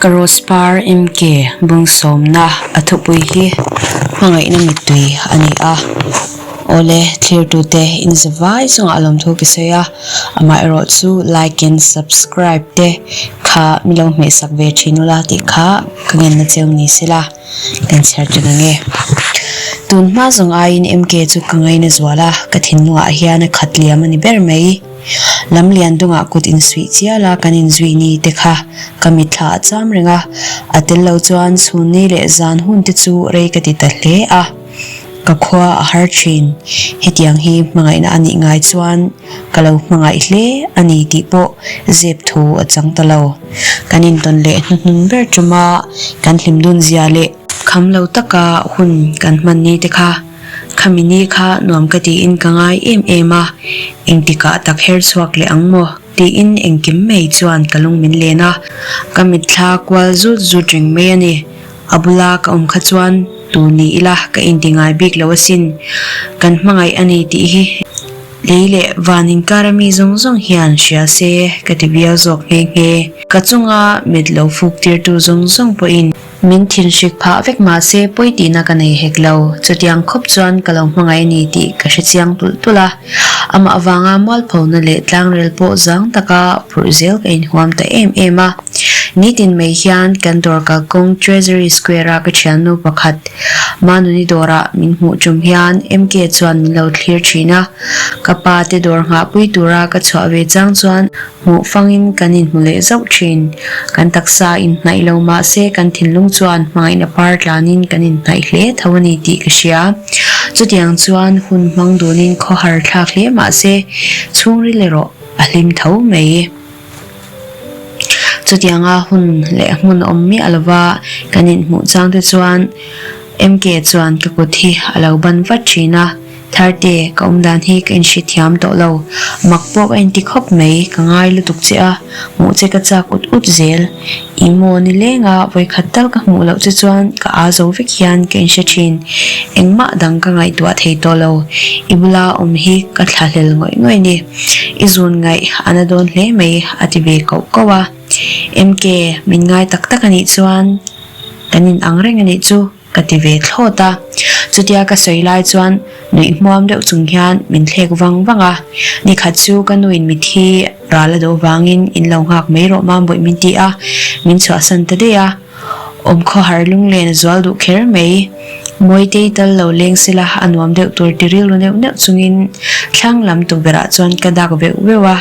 Ka rose par MK bung sawmna a thupui hi hmangaihna mittui a ni a. Awle thlirtute inzavai chungah lawmthu ka sawi a, amaherawh chu like and subscribe te kha mi lo hmehsak ve thin ula tih kha ka ngenna cheu ni sela kan chhiar ṭan ang e. Tun hma zawng aiin MK chu ka ngaina zual a, ka thinlungah hian a khat liam a ni ber mai. Lam lian dungah kut insuih chial a kan inzui ni te kha ka mitthla a cham reng a, a tel lo chuan chhun ni leh zan hun te chu rei ka ti ta hle a, ka khua a har thin. Hetiang hi hmangaihna a nih ngai chuan ka lo hmangaih hle a ni tih pawh zep thu a chang ta lo. Kan intawn leh hnuhnun ber tuma kan hlim dun zia leh kham lo taka hun kan hman ni te kha Khami ni kha nuam ka tiin ka ngai em em a, engtikah tak her chhuak leh ang maw? tiin engkim mai chuan ka lung min len a, ka mitthla kual zut zut reng mai a ni. A bula ka awm kha chuan tu ni ila ka inti ngai bik lo asin, kan hmangaih a ni tih hi lei leh van inkara mi zawng zawng hian hria se ka ti viau zawk nghe nghe. Ka chunga mit lo fuk tirtu zawng zawng pawhin Min thinhrik phah vek mah se pawi tihna ka nei hek lo. Chutiang khawp chuan ka lo hmangaih a ni tih ka hre chiang tulh tulh a. Amah avanga mualphona leh tlangrel pawh zang taka phurh zel ka inhuam ta em em a. Nitin mai hian kan dawr kalkawng Treasury Square-a ka thiannu pakhat Manuni dawrah min hmuh tum hian MK chuan min lo thlir thin a. Ka pa te dawr nghahpui tura ka chhuah ve chang chuan Hmuh fangin kan inhmu leh zauh thin. Kan taksa inhnaih lo mah se kan thinlung chuan hmangaihna par tlanin kan inhnaih hle tho a ni tih ka hria. Chutiang chuan hun hmang dunin khawhar thlak hle mah se chhungril erawh a hlim tho mai. Chutianga hun leh hmun awm miah lova kan inhmuh chang te chuan MK chuan ka kut hi a lo ban vat thin a. Tharte, ka awm dan hi ka inhre thiam tawh lo. Mak pawh ka inti khawp mai, ka ngai lutuk che a, hmuh che ka chak ut ut zel. I maw ni lenga vawikhat tal ka hmuh loh che chuan ka aa zo vek hian ka inhre thin. Engmah dang ka ngaihtuah thei tawh lo. I bula awm hi ka thlahlel ngawih ngawih ni. I zun ngaih a na dawn hle mai, a ti ve koh koh a. MK, min ngai tak tak a nih chuan kan inang reng a nih chu. Ka ti ve thlawt a. Chutia ka sawi lai chuan nuih hmuam deuh chung hian min thlek vang vang a. Nikhat chu ka nuin mithi ral a do vangin in lo nghak mai rawh Mambawih min ti a, min chhuahsan ta daih a. Awm khawhar lunglen a zual duh kher mai. Mawitei tal lo leng sela a nuam deuh tur ti rilru neuh neuh chungin thlang lam tukverhah chuan ka dak veuh veuh a,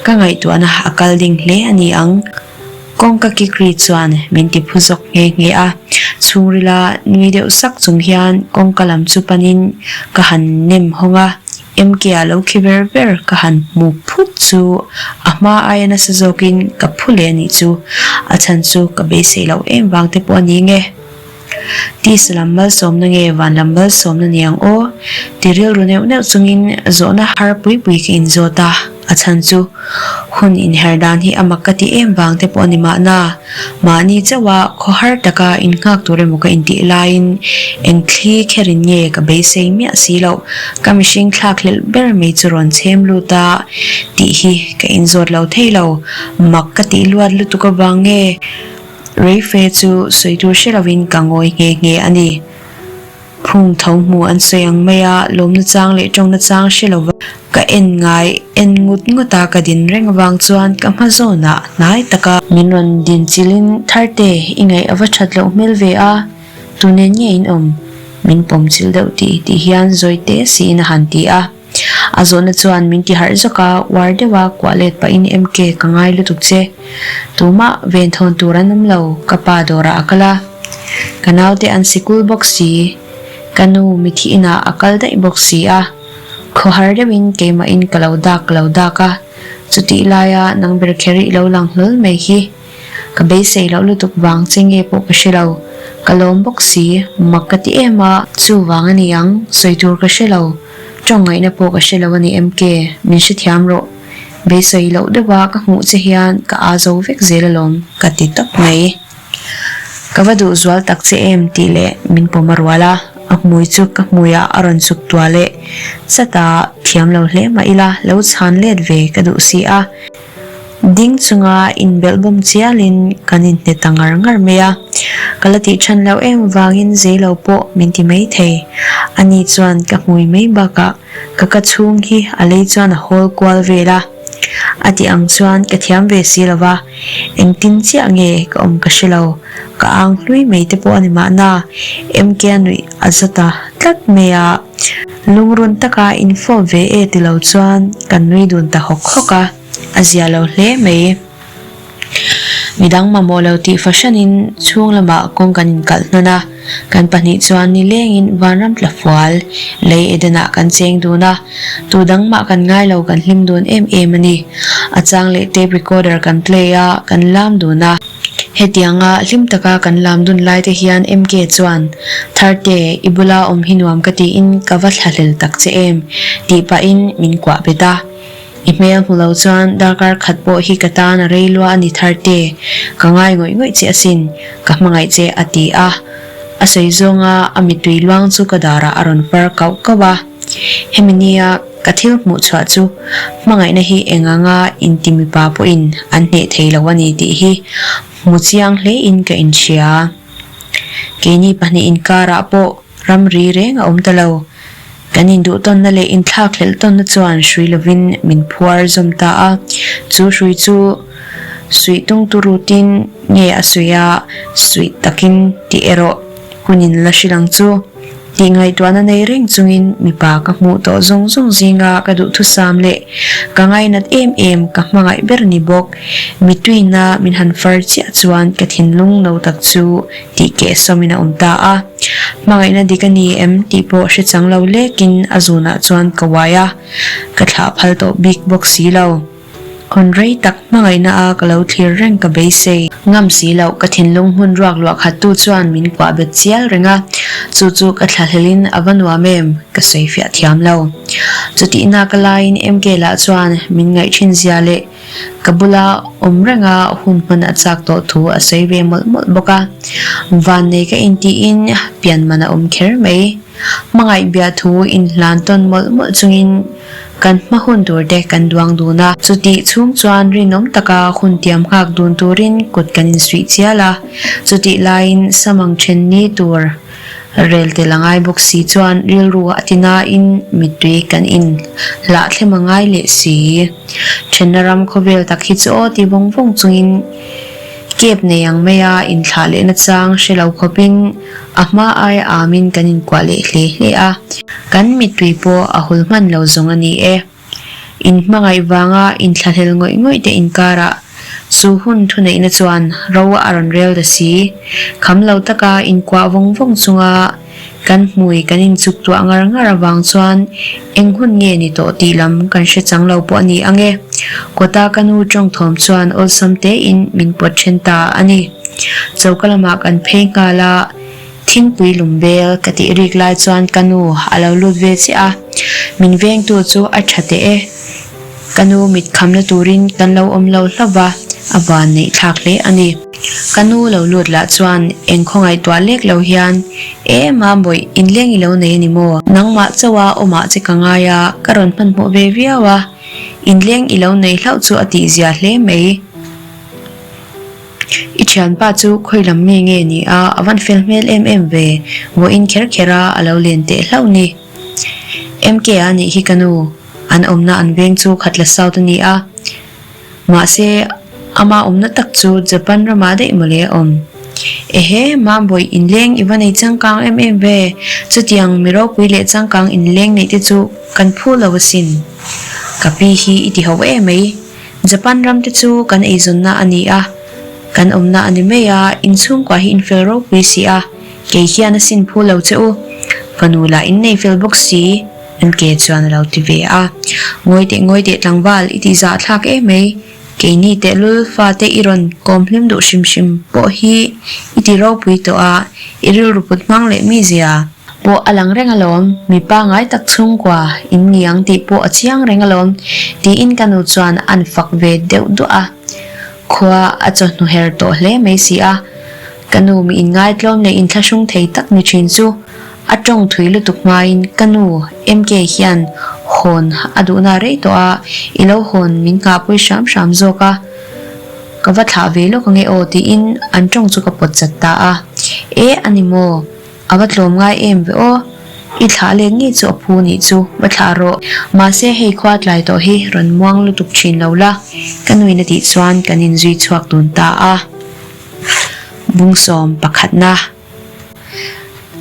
ka ngaihtuahna a kal ding hle a ni ang. Kawngka kik ri chuan min ti phu zawk nghe nghe a, chhungrila nui deuh sak chung hian kawngka lam chu panin ka han nem hawng a, MK-a lo khi ver ver ka han hmu phut chu a hma aia nasa zawkin ka phu leh a nih chu, a chhan chu ka beisei loh em vang te pawh a ni nge. Tisa lam malsawmna nge van lam malsawmna ni ang aw? Ti rilru neuh neuh chungin zawhna har pui pui ka inzawt a, a chhan chu hun inher dan hi a mak ka ti em vang te pawh a ni mahna. Mahni chauha khaw har taka innghak tur emaw ka intih laiin eng thli kherin nge ka beisei miah si loh, ka mihring thlak hlelh ber mai chu rawn chhem lut a tih hi ka inzawt lo thei lo, mak ka tih luat lutuk avang nge? Reife chu sawi tur hre lovin ka ngawi nghe nghe a ni. Phung tho hmu an sawi ang mai a, lawmna chang leh tawngna chang hre lova ka en ngai en ngut ngut a ka din reng avang chuan ka hma zawnah hnai taka min rawn din chilhin Tharte i ngaih a va that loh hmel ve a, tu nen nge in awm? Min pawm chilh deuh tih tih hian zawi te siin a han ti a. A zawhna chuan min ti harh zawk a, uar deuha kuah let pahin MK ka ngai lutuk che. Tumah ven thawn tur an awm lo, ka pa dawrah a kal a. Ka naute an sikul bawk si, ka nu mithi inah a kal daih bawk si a. Khawhar deuhin keimahin ka lo dak ka lo dak a, chutih laia nang ber kher i lo lang hlawl mai hi. Ka beisei loh lutuk vang che nge pawh ka hre lo. Ka lawm bawk si, mak ka ti em a. Chuvang a ni ang, sawi tur ka hre lo. Tawng ngaihna pawh ka hre lo a ni MK, min hrethiam rawh. Beisei loh deuha ka hmuh che hian ka aa zo vek zel alawm ka ti tawp mai. Ka va duh zual tak che em tih leh min pawm a rual a, a hmui chu ka hmuiah a rawn chuk tuah leh chat a, thiam lo hle mah ila lo chhan let ve ka duh si a. Ding chunga inbelh bawm chialin kan inhne ta ngar ngar mai a. Ka la tih than loh em vangin zei lo pawh min ti mai thei. Ani chuan ka hmui mai bakah ka ka chhung hi a lei chuan a hawl kual vel a. A tih ang chuan ka thiam ve si lo va, engtin chiah nge ka awm ka hre lo. Ka ang hlui mai te pawh a ni mahna, MK a nuih a za ta tlat mai a. Lungrun taka infawp ve e ti lo chuan kan nui dun ta hawk hawk a, a zia lo hle mai. Midang mamawh lo tih fahranin chhung lamah kawng kan inkalh hnan a, kan pahnih chuan nilengin vanram tla fual lei Edenah kan cheng dun a, tu dang mah kan ngai lo kan hlim dun em em a ni. A chang leh tape recorder kan play a, kan lam dun a. Hetianga hlim taka kan lam dun lai te hian MK chuan, Tharte, i bula awm hi nuam ka tiin ka va thlahlel tak che em? tih pahin min kuah bet a. I hmel hmu lo chuan darkar khat pawh hi ka tan a rei lua a ni Tharte, ka ngai ngawih ngawih che asin, ka hmangaih che a ti a. A sawi zawnga a mittui luang chu ka darah a rawn far kauh kauh a. Hemi nia ka thil hmuh chhuah chu hmangaihna hi eng anga inti mipa pawhin an hneh thei lo a ni tih hi hmu chiang hlein ka inhria. Keini pahnih inkarah pawh ramri reng a awm ta lo. Kan induhtawnna leh inthlakhlelh tawnna chuan hrui lovin min phuar zawm ta a. Chu hrui chu suih tungtu rutin nge a suih a, suih takin tih erawh hunin la hrilh ang chu. Tih ngaihtuahna nei reng chungin mipa ka hmuh tawh zawng zawng zinga ka duhthusam leh ka ngainat em em ka hmangaih ber ni bawk. Mituina min han far chiah chuan ka thinlung no tak chu tih keh sawmin a awm ta a. Hmangaihna dik a ni em tih pawh hre chang lo lekin a zunah chuan ka uai a, ka thlah phal tawh bik bawk si lo. Hawn rei tak hmangaihna a ka lo thlir reng ka beisei. Ngam si loh ka thinlung hmun ruak luah khat tu chuan min kuah bet chial reng a, chu chu ka thlahlelin a va nuam em ka sawi fiah thiam lo. Chutihna ka laiin MK lah chuan min ngaih thin zia leh ka bula awm renga hun hman a chak tawh thu a sawi ve mawlh mawlh bawk a. Vannei ka intiin pian man a awm kher mai. Hmangaih biahthu inhlan tawn mawlh mawlh chungin Kan hma hun tur te kan duang dun a. Chutih chhung chuan rinawm taka hun tiam nghak dun turin kut kan insuih chial a. Chutih laiin samang then ni tur rel tel a ngai bawk si chuan rilru a ti nain mittui kan in hlah thlem a ngai leh si. Thenna ram khawvel tak hi chu aw ti vawng vawng chungin kep nei ang maia inthlah lehna chang hre lo khawpin a hma aia amin kan inkuah leh hle hle a. Kan mittui pawh a hul hman lo zawng a ni e. In hmangaih vanga inthlahlel ngawih ngawih te inkarah chu hun thuneihna chuan ro a rawn rel ta si. Kham lo taka inkuah vawng vawng chunga kan hmui kan inchuk tuah ngar ngar avang chuan eng hun nge ni tawh tih lam kan hre chang lo pawh a ni ang e. Kawta ka nu tawng thawm chuan awlsam tein min pawt then ta a ni. Choka lamah kan phei nghal a. Thingpui lum bel ka tih rik lai chuan ka nu a lo lut ve chiah a, min vengtu chu a tha teh e. Ka nu mit khamna turin kan lo awm lo hlauh va, a van neih thlak hle a ni. Ka nu lo lut lah chuan eng khawngaihtuah lek lo hian, E Mambawih, inleng i lo nei a ni maw? Nangmah chauha awmah che ka ngai a, ka rawn hmanhmawh ve viau a, inleng i lo nei hlauh chu a tihzia hle mai. I thianpa chu khawi lam nge nge ni a, a van fel hmel em em ve, vawiin kher kher a a lo len teh hlauh ni. MK a nih hi ka nu, an awmna an veng chu Khatla South a ni a, mahse ama awmna tak chu Japan ramah daih mawle a awm. Ehe, Mambawih inleng i va nei changkang em em ve, chutiang mi ropui leh changkang inleng neih te chu kan phu lo asin. Ka pi hi i ti ho emai. Japan ram te chu kan eizawnna a ni a, kan awmna a ni mai a, inchhungkua hi infel ropui si a, kei hian a sin phu lo che u. Fanu lah innei fel bawk si, MK chuan a lo ti ve a. Ngawi teh ngawi teh tlangval, i tih zah thlak em mai, keini tehlul fate i rawn kawm hlim duh hrim hrim pawh hi i ti ropui tawh a, i rilru put hmang leh mi zia. Pawh a lang reng alawm, mi pangai tak chhungkua in ni ang tih pawh a chiang reng alawm, tiin ka nu chuan an fak ve deuh duah a. Khua a chawhnu her tawh hle mai si a, ka nu mi inngaitlawm leh inthlahrung thei tak ni thin chu a tawng thui lutuk hmain ka nu MK hian hawn a duhna rei tawh a, i lo hawn min nghahpui hram hram zawk a. Ka va thlah ve lawk ange aw tiin an tawng chu ka pawt chat ta a. E a ni maw? A va tlawm ngai em ve aw. I thlah let ngei chu a phu nih chu, va thlah rawh. Mahse hei khua tlai tawh hi rawn muang lutuk thin lo la, ka nuin a tih chuan kan inzui chhuak dun ta a. Bungsawm pakhatna.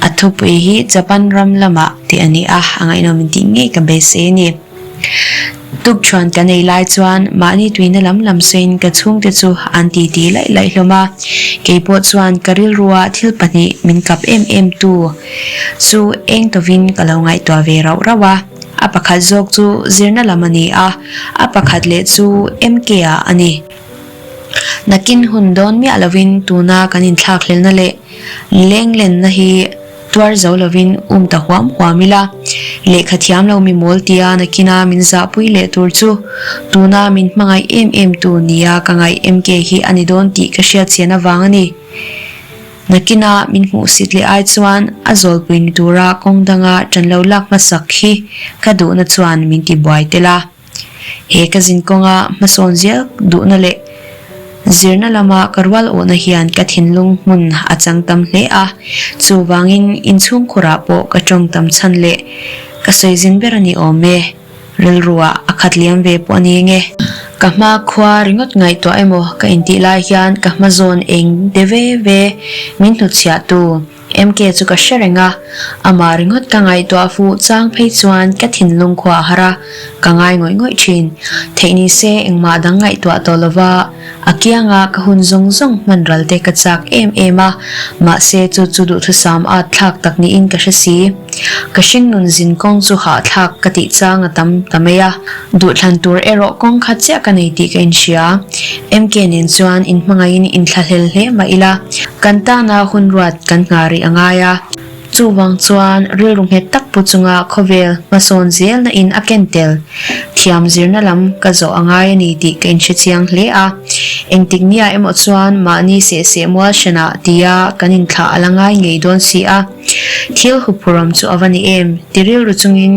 A thupui hi Japan ram lamah tih a ni a, a ngaihnawm in tih ngei ka beisei a ni. Tukṭhuan kan ei lai chuan mahni tuina lam lam sawiin ka chhungte chu an titi laih laih hlawm a, keipawh chuan ka rilrua thil pahnih min kap em em tu chu eng tawhin ka lo ngaihtuah ve rauh rauh a. A pakhat zawk chu zirna lam a ni a, a pakhat leh chu MK ah a ni. Nakin hun dawn miah lovin tuna kan inthlakhlelna leh lenglenna hi tuar zo lovin um ta huam huam ila, lehkha thiam lo mi mawl tia nakina min zahpui leh tur chu tuna min hmangaih em em tu nia ka ngaih MK hi a ni dawn tih ka hriatchian avang a ni. Nakina min hmuhsit leh ai chuan a zawlpui ni tura kawng danga ṭan lo lak hmasak hi ka duhna chuan min tibuai tel a. He ka zin kawnga hmasawn zel duhna leh zirna lama ka rual awhna hian ka thinlung hmun a chang tam hle a, chuvangin inchhungkhurah pawh ka tawng tam chhan leh ka sawi zin ber a ni awm e, rilruah a khat liam ve pawh a ni nge. Ka hma khua ringawt ngaihtuah emaw ka intih lai hian ka hma zawn eng de ve ve min hnutchhiahtu MK chu ka hre reng a, amah ringawt ka ngaihtuah fuh chang phei chuan ka thinlung khua a har a, ka ngai ngawih ngawih thin. Theih ni se engmah dang ngaihtuah tawh lova a kianga ka hun zawng zawng hman ral te ka chak em em a, mahse chu chu duhthusam at thlak tak niin ka hre si. Ka hringnun zin kawng chu hahthlak ka tih chang a tam ta mai a, duhthlan tur erawh kawng khat chiah ka nei tih ka inhria. MK nen chuan inhmangaihin inthlahlel hle mah ila, kan tana hun ruat kan nghah rih a ngai a. Chuvang chuan rilru nghet tak pu chunga khawvel hmasawn zelna in a ken tel thiam zirna lam ka zawh a ngai a ni tih ka inhre chiang hle a. Engtik nia emaw chuan mahni seh seh mual hranah tia kan inthlah a la ngai ngei dawn si a. Thil huphurawm chu a va ni em? Ti rilru chungin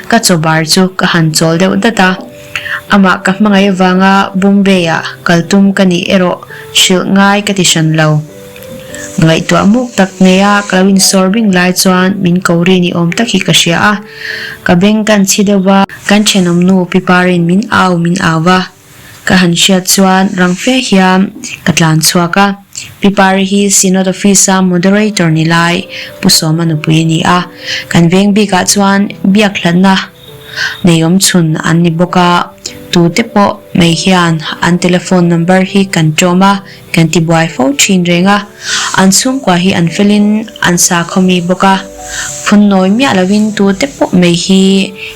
ka chaw bar chu ka han chawl deuh dat a. Amah ka hmangaih avanga Bombay-ah kal tum ka nih erawh hrilh ngai ka ti hran lo. Ngaihtuah muk tak ngeia ka lo insawr bing lai chuan min ko ri ni awm tak hi ka hria a. Ka beng kan chhi deuh va, kan thenawmnu Pi Parin min au min au va. Ka han hriat chuan rang fe hian ka tlan chhuak a. Pi Pari hi Synod Office-a Moderator ni lai Pu Sawma nupui a ni a. Kan veng bikah chuan biak hlatna nei awm chhun an ni bawk a, tute pawh mai hian an telephone number hi kan ṭawm a, Kan ti buai fo thin reng a, an chhungkua hi an felin an sakhawmi bawk a, phun nawi miah lovin tute pawh mai hi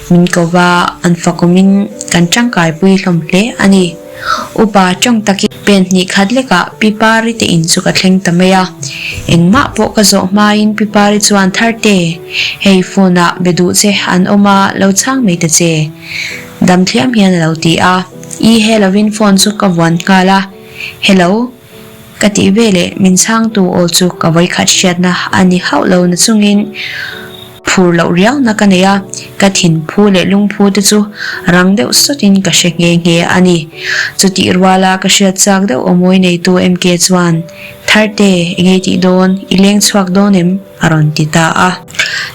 min ko va, an fakawmin kan tangkaipui hlawm hle a ni. Upa tawng takin pen hnih khat lekah Pi Pari te in chu ka thleng ta mai a, engmah pawh ka zawh hmain Pi Pari chuan Tharte, hei phone ah be duh che an awm a, lo chhang mai ta che. Dam thliam hian a lo ti a, i he lovin phone chu ka vuan nghal a. Hello. Ka tih veleh min chhangtu aw chu ka vawikhat hriatna a ni hauh lo na chungin phur loh riauna ka nei a, ka thinphu leh lungphu te chu rang deuh sawtin ka hre nghe nghe a ni. Chutih ruala ka hriat chak deuh aw mawi neitu MK chuan, Tharte, eng ei tih dawn? I leng chhuak dawn em? a rawn ti ta a.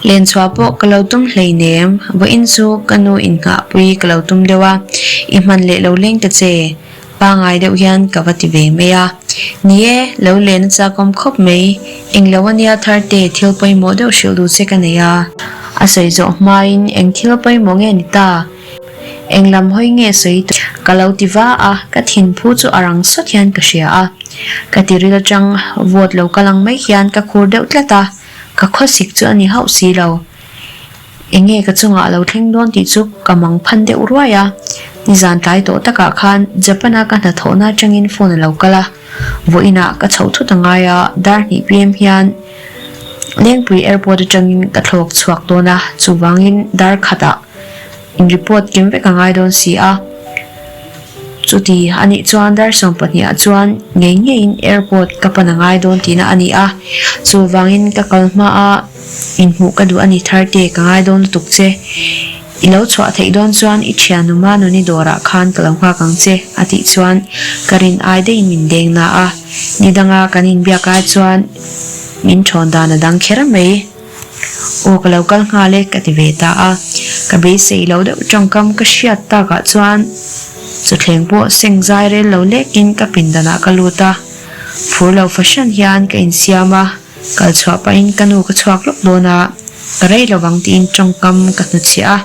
Len chhuah pawh ka lo tum hleinem, vawiin chu ka nu inngahpui ka lo tum deuh a, i hman leh lo leng ta che. Pangai deuh hian ka va ti ve mai a. Ni e, lo len a chakawm khawp mai. Englo a nia Tharte, thil pawimawh deuh hrilh duh che ka nei a. A sawi zawh hmain eng thil pawimawh nge ni ta? Eng lam hawi nge sawi tur? Ka lo ti va a, ka thinphu chu a rang sawt hian ka hria a. Ka tiril atang vawt lo kal ang mai hian ka khur deuh tlat a, ka khawsik chu a ni hauh si lo. Enge ka chungah a lo thleng dawn tih chu ka mang phan deuh ruai a, nizan tlai tawh takah khan Japan-a ka hnathawhna atangin phone a lo kal a, vawiinah ka chhoh thut a ngai a, dar hnih pm hian Lengpui airport atangin ka thlawk chhuak dawn a, chuvangin dar khatah in report kim vek a ngai dawn si a, chuti a nih chuan dar 12 ah chuan ngei ngeiin airport ka pan a ngai dawn tihna a ni a, chuvangin ka kal hma a. Inhmuh ka duh a ni Tharte, ka ngai dawn lutuk che. I lo chhuah theih dawn chuan i thiannu Manuni dawrah khan ka lo nghak ang che, a tih chuan ka rin ai daihin min deng na a. Ni danga kan inbiak ai chuan min thawn dan a dang kher mai. Aw ka lo kal nghal e ka ti ve ta a. Ka beisei lo deuh tawngkam ka hriat takah chuan chawthleng pawh seng zai rel lo lekin ka pindanah ka lut a. Fur lo fahran hian ka insiam a. Kal chhuah pahin ka nu ka chhuak lawk dawn a, ka rei lo vang tiin tawngkam ka hnuchhiah a,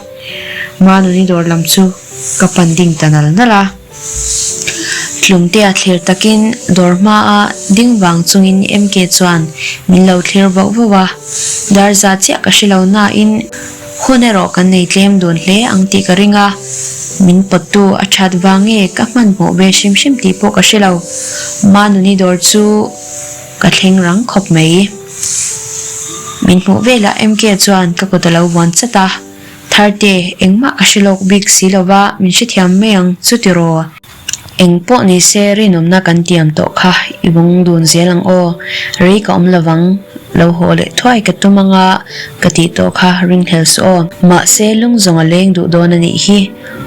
Manuni dawr lam chu ka pan ding ta nal nal a. Tlumtea thlir takin dawr hmaa ding vang chungin MK chuan min lo thlir vauh vauh a, dar za chiah ka hre lo nain hun erawh kan nei tlem dun hle ang tih ka ring a, min pawttu a that vang nge ka hmanhmawh ve hrim hrim tih pawh ka hre lo. Manuni dawr chu. Ka thleng rang khawp mai. Min hmuh velah MK chuan ka kut a lo vuan chat a, Tharte, engmah ka hre lawk bik si lova min hrethiam mai ang chu tiraw? Eng pawh ni se rinawmna kan tiam tawh kha i vawng dun zel ang aw, rei ka awm lovang, lo haw leh thuai ka tum anga ka tih tawh kha ringhlel suh aw. Mahse lung zawng a leng duh dawn a nih hi,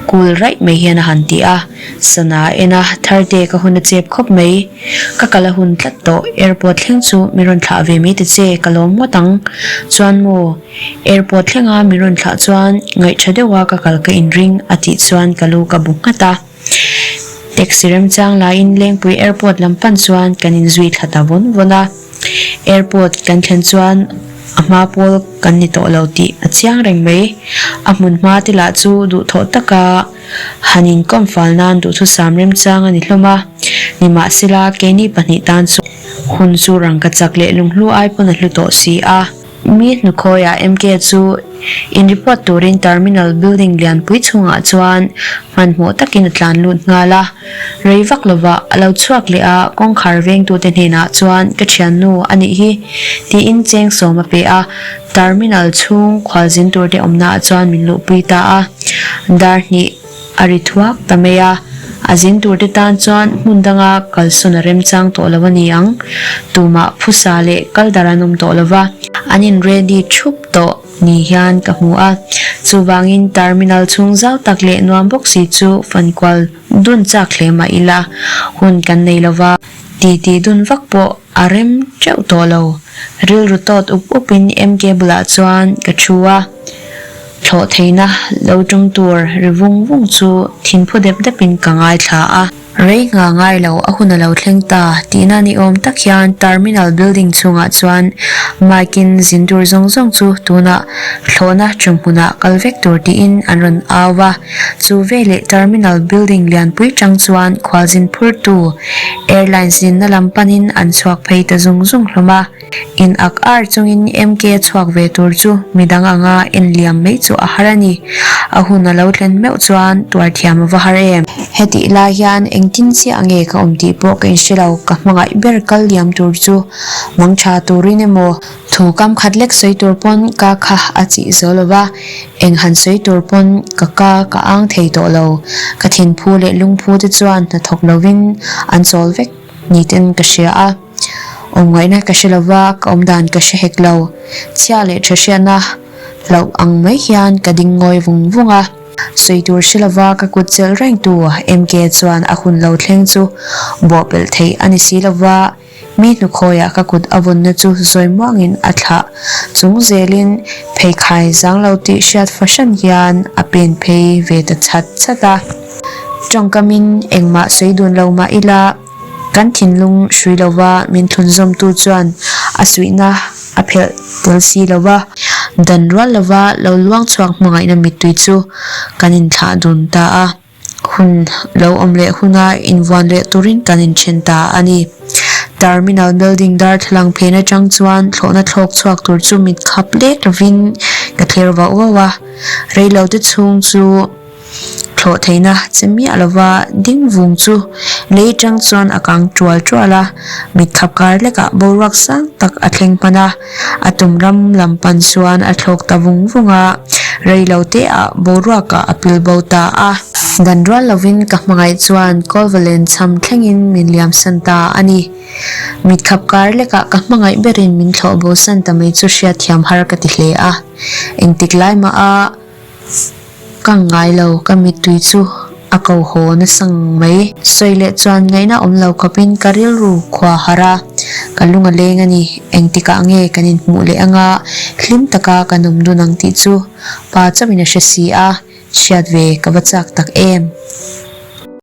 cool raih mai hian a han ti a, sana a en a, Tharte ka hun a chep khawp mai. Ka kal a hun tlat tawh, airport thleng chu min rawn thlah ve mai ta che, ka lawm ngawt ang. Chuan maw, airport thlenga min rawn thlah chuan ngaih tha deuha ka kal ka inring a tih chuan ka lu ka bu nghat a. Taxi remchang laiin Lengpui airport lam pan chuan kan inzui thla ta vawn vawn a. Airport kan thlen chuan a hma pawl kan ni tawh lo tih a chiang reng mai. A hmun hma te lah chu duhthawh taka Han inkawm fal nan duhthusam remchang a ni hlawm a, nimahsela keini pahnih tan chuan hun chu rangka chak leh lunghlu ai pawn a hlu tawh si a. Mi hnukhawiah MK chu in report turin terminal building lianpui chhungah chuan hmanhmawh takin a tlan lut nghal a. Rei vak lovah a lo chhuak leh a, kawngkhar vengtute hnenah chuan ka thiannu a nih hi tiin cheng sawm a pe a. Terminal chhung khualzin turte awmnaah chuan min luhpui ta a, dar hnih a ri thuak ta mai a, a zin turte tan chuan hmun danga kalsawn a remchang tawh lo a ni ang. Tumah phusa leh kal dar an awm tawh lo va, an in ready thup tawh ni hian ka hmu a, chuvangin terminal chhung zau tak leh nuam bawk si chu fankual dun chak hle mah ila hun kan nei lo va. Titi dun vak pawh a rem teuh tawh lo. Rilru tawt up upin MK bulah chuan ka thu a, thlawh theihna lo tum tur ri vung vung chu thinphu dep depin ka ngaithla a. Rei ngha ngai lo a hun a lo thleng ta tihna ni awm tak hian Terminal building chhungah chuan mic in zin tur zawng zawng chu tunah thlawhna ṭumhmunah kal vek tur tiin an rawn au va. Chu veleh Terminal building lianpui tang chuan khualzin phurtu airlines zinna lam panin an chhuak phei ta zung zung hlawm a. In ak ar chungin MK a chhuak ve tur chu midang anga en liam mai chu a har a ni. A hun a lo thlen meuh chuan tuar thiam a va har em. Hetih lai hian engtin chiah nge ka awm tih pawh ka inhre lo, ka hmangaih ber kal liam tur chu mangtha turin emaw, Thu kam khat lek sawi tur pawn ka kha a chih zo lo va, eng han sawi tur pawn ka ka ka ang thei tawh lo. Ka thinphu leh lungphu te chuan hnathawk lovin an chawl vek ni ten ka hria a. Awm ngaihna ka hre lo va, ka awm dan ka hre hek lo. Chhia leh tha hriatna hlauh ang mai hian ka ding ngawi vung vung a. Sawi tur hre lova ka kut chelh reng tu MK chuan a hun lo thleng chu bawhpelh theih a ni si lova, Mi hnukhawiah ka kut a vawnna chu zawi muangin a thlah chung zelin pheikhai zang lo tih hriat fahran hian a pen phei ve ta chat chat a. Tawngkamin engmah sawi dun lo mah ila kan thinlung hrui lova min thlunzawmtu chuan a suihna a phelh tel si lo va, dan rual lova lo luang chhuak hmangaihna mittui chu kan inthlah dun ta a. Hun lo awm leh huna invuan leh turin kan inthen ta a ni. Terminal building darthlalang phen atang chuan thlawhna thlawk chhuak tur chu mit khap lek lovin ka thlir vauh vauh a. Reilote chhung chu thlawh theihna che miah lova ding vung chu lei atang chuan a kang tual tual a, mit khap kar lekah boruak sang tak a thleng hman a. A tum ram lam pan chuan a thlawk ta vung vung a, rei lo te ah boruak ah a pil bo ta a. Dan rual lovin ka hmangaih chuan Kawlvalen chham thlengin min liam san ta a ni. Mit khap kar lekah ka hmangaih berin min thlawh bo san ta mai chu hriatthiam har ka ti hle a. Engtik lai mah a. Kang ngai lo, ka mittui chu a ko haw nasa ngang mai. Sawi leh chuan ngaihna awm lo khawpin ka rilru khua harh a, ka lung a leng a ni. Engtikah nge kan inhmuh leh anga hlim taka kan awm dun ang tih chu pa chauhin a hre si a, hriat ve ka va chak tak em.